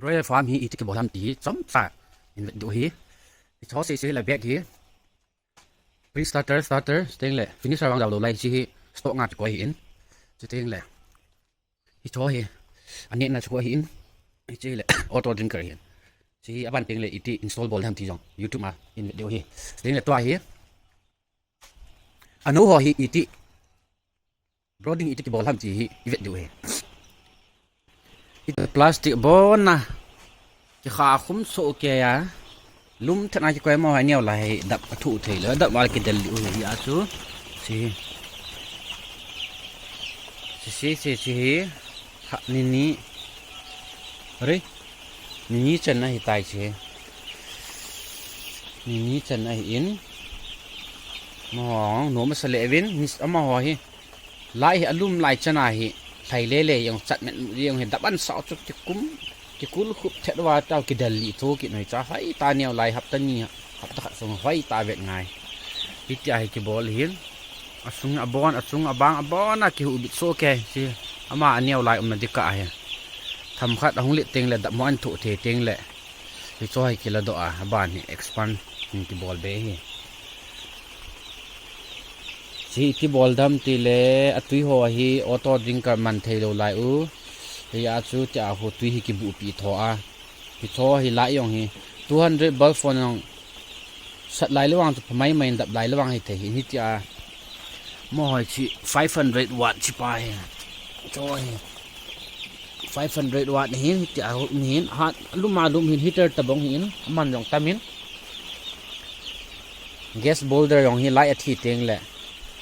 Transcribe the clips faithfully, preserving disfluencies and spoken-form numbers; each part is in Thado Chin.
Royal Farm hi iti kibol ham ti hi chomcha in vet diu ahi. Hiche ho sese hi la bag hi pre-starter, starter, chuteng le finisher vang jaolou lai, hiche hi stock nga kikoi ahin. Chuteng le hiche ho hi anehna chu ahin. Hiche hi le auto drinker ahin. Hiche hi aban teng le iti install bol ham ti jong YouTube a in vet diu ahi. Chuteng le tua hi anou ho hi iti, brooding iti kibol ham ti hi i vet diu ahi. Iti plastic bon a kikha khum soh kei a, lum thet a kikoi mo, aneo lai hi dap athu thei lou, dap val kidel diu ahi a chu. Hiche hi, hiche, hiche, hiche hi, ha, ni ni, re, ni ni chan ahitai hiche hi. Ni ni chan ahin. Amaho nom asa leh uvin, ni, amaho hi lai hi alum lai chan a hi lhai lele jong, chat met met jong hi, dap an sao chu kikum, kikul khup thet uva tao kidel lih tho kit noi cha, hoitah neo lai hapta ni, hapta khat sung hoitah vet ngai. Hitia hi kibol ahin. Asung abon, asung abang abon a kihuhbit soh kei. Hiche ama aneo lai umna ding kah ahi. Themkhat ahung let teng le dap mo an thu thei teng le hiche ho hi kiladoh a, aban hi expand in kibol be ahi. Hiche hi iti bol dam ti le atui ho hi auto drinker man thei lou lai u. Hia chu tia ho tui hi kibuhpi tho a. Hiche ho hi lai jong hi two hundred bulb phone jong sat lai le vang chu phamai mai in, dap lai le vang hithei ahin. Hitia amaho hi five hundred watt hiche pa hi. Hiche ho hi five hundred watt ahin, hitia um ahin, ha, lum a lum ahin, heater tabang ahin, aman jong tam in. Gas boiler jong hi lai athi teng le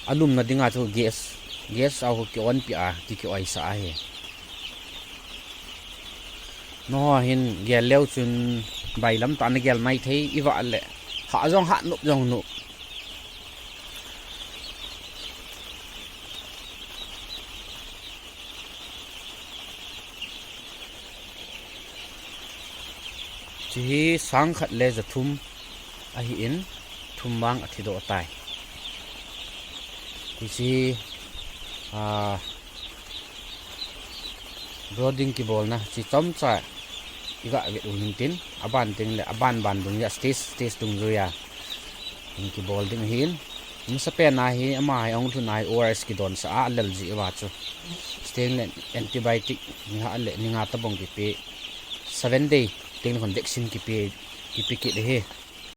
alumna dinga chu gas, gas a ho ki on pi a, ki, ki oisa ahi. Nangho hin gel leu chun bailam tah a na gel mai thei, i vah le ha jong ha, nop jong nop. Hiche hi sang khat le ja thum ahin, thum vang athi doh tai. Hiche hi, a, brooding kibolna hiche chomcha i ga vet u hin tin, aban teng le aban ban dungjui a, stage stage dungjui a hin kibol ding ahin. Masapen a hi ama hi ahung lhun a hi O R S kidon sah a, alel jeh uva chu. Chuteng le antibiotic ni ha le ni nga tabang kipe, seven day teng le khun vaccine kipe, kipe kit ahi.